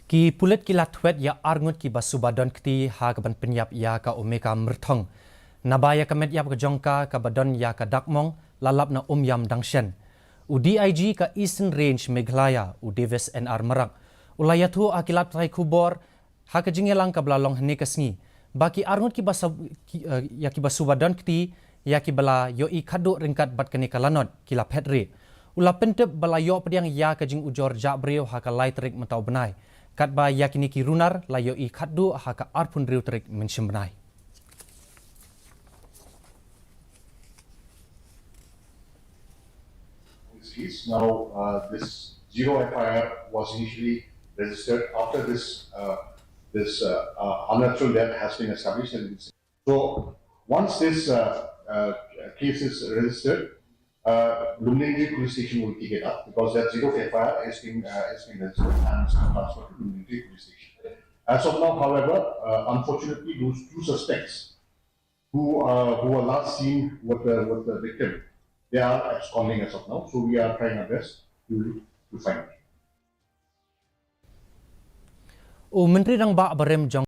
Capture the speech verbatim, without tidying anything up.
Ki pulit ki la thwet ïa arngut kiba suba don kti ha kaban pynïap ïa ka Omeka Myrthong. Naba ïa ka met ïap ka jong ka kaba don ïa ka dak mong la lap na Umïam Dangsen. U D I G ka Eastern Range Meghalaya, u Davis N R Marak, u la ïathuh ha ki lad pathai khubor ha ka jingïalang kaba la long hynne ka sngi ba ki arngut kiba sab-, ki, eh, ïa kiba suba don kti ïa kiba la ïohi khatduh ryngkat bad kane ka lanot ki la phet rieh. U la pyntip ba la ïoh pdiang ïa ka jingujor jah briew ha ka lai tarik mynta u bnai. Katba ïa kine ki runar la ïohi khatduh ha ka arphew hynriew tarik mynshem bnai. This case. Now, uh, this zero F I R was initially registered after this, uh, this, uh, uh, unnatural death has been established. And so, once this, uh, uh, case is registered, uh, Lumbini Police Station will take it up because that zero F I R is being, uh, is being registered and is transferred to Lumbini Police Station. As of now, however, uh, unfortunately, those two suspects who, uh, who were last seen with the, with the victim, they are absconding as of now. So we are trying our best to, to find them. U Myntri Rangbah barim jong